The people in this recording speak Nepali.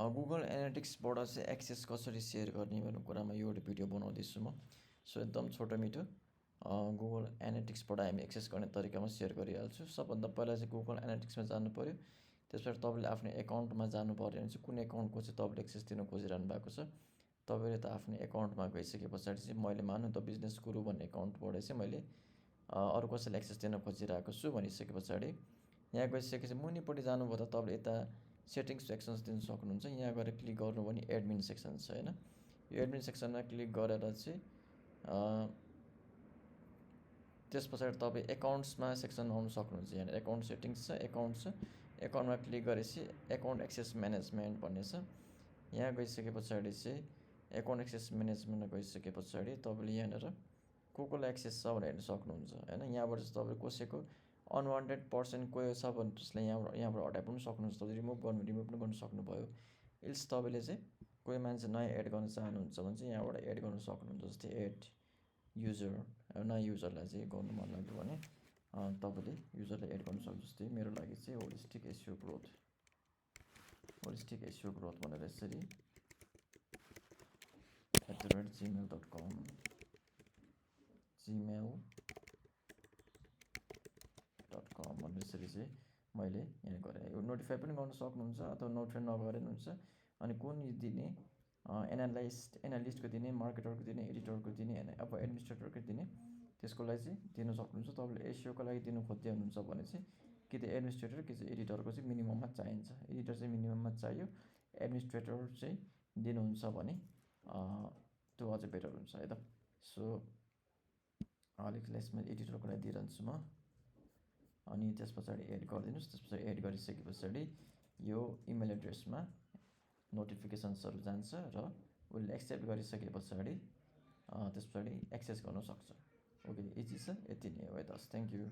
गुगल एनालिटिक्सबाट चाहिँ एक्सेस कसरी सेयर गर्ने भन्ने कुरामा यो भिडियो बनाउँदैछु म। सो एकदम छोटो मिठो गुगल एनालिटिक्सबाट हामी एक्सेस गर्ने तरिकामा सेयर गरिहाल्छु। सबभन्दा पहिला चाहिँ गुगल एनालिटिक्समा जानु पऱ्यो। त्यसबाट तपाईँले आफ्नो एकाउन्टमा जानु पऱ्यो भने चाहिँ कुन एकाउन्टको चाहिँ तपाईँले एक्सेस दिन खोजिरहनु भएको छ। तपाईँले त आफ्नो एकाउन्टमा गइसके पछाडि चाहिँ मैले मानु त बिजनेस गुरु भन्ने एकाउन्टबाट चाहिँ मैले अरू कसैलाई एक्सेस दिन खोजिरहेको छु भनिसके पछाडि यहाँ गइसकेपछि मुनिपट्टि जानुभयो त तपाईँले यता सेटिङ्स सेक्सन्स दिन सक्नुहुन्छ। यहाँ गएर क्लिक गर्नु भने एडमिन सेक्सन छ हैन। यो एडमिन सेक्सनमा क्लिक गरेर चाहिँ त्यस पछाडि तपाईँ एकाउन्ट्समा सेक्सन आउनु सक्नुहुन्छ। यहाँ एकाउन्ट सेटिङ्स छ, एकाउन्ट छ। एकाउन्टमा क्लिक गरेपछि एकाउन्ट एक्सेस म्यानेजमेन्ट भन्ने छ। यहाँ गइसके पछाडि चाहिँ एकाउन्ट एक्सेस म्यानेजमेन्टमा गइसके पछाडि तपाईँले यहाँनिर कोको एक्सेस छ भनेर हेर्न सक्नुहुन्छ हैन। यहाँबाट चाहिँ तपाईँले कसैको अनवान्टेड पर्सन कोही छ भने त्यसलाई यहाँबाट हटाइ पनि सक्नुहुन्छ। तपाईँले रिमुभ पनि गर्न सक्नुभयो। इल्स तपाईँले चाहिँ कोही मान्छे नयाँ एड गर्न चाहनुहुन्छ भने चाहिँ यहाँबाट एड गर्न सक्नुहुन्छ। जस्तै एड युजर, नयाँ युजरलाई चाहिँ गर्नु मन लाग्यो भने तपाईँले युजरलाई एड गर्न सक्नुहुन्छ। जस्तै मेरो लागि चाहिँ होलिस्टिक एसइओ ग्रोथ भनेर यसरी @gmail.com भनेर यसरी चाहिँ मैले यहाँ गरेँ। यो नोटिफाई पनि गर्न सक्नुहुन्छ अथवा नोटिफाई नगरे पनि हुन्छ। अनि कुन दिने एनालिस्टको दिने, मार्केटरको दिने, एडिटरको दिने हैन, अब एडमिनिस्ट्रेटरको दिने, त्यसको लागि चाहिँ दिन सक्नुहुन्छ। तपाईँले एसइओको लागि दिनु खोज्दै हुनुहुन्छ भने चाहिँ कि त एडमिनिस्ट्रेटर कि चाहिँ एडिटरको चाहिँ मिनिमममा चाहिन्छ। एडिटर चाहिँ मिनिमममा चाहियो, एडमिनिस्ट्रेटर चाहिँ दिनुहुन्छ भने त्यो अझै बेटर हुन्छ है त। सो अलिकति यसमा एडिटरको लागि दिइरहन्छु म। अनि त्यस पछाडि एड गरिदिनुहोस्। त्यस पछाडि एड गरिसके पछाडि यो इमेल एड्रेसमा नोटिफिकेसन्सहरू जान्छ र उसले एक्सेप्ट गरिसके पछाडि त्यस पछाडि एक्सेस गर्न सक्छ। ओके, इजी छ, यति नै हो है त। Thank you.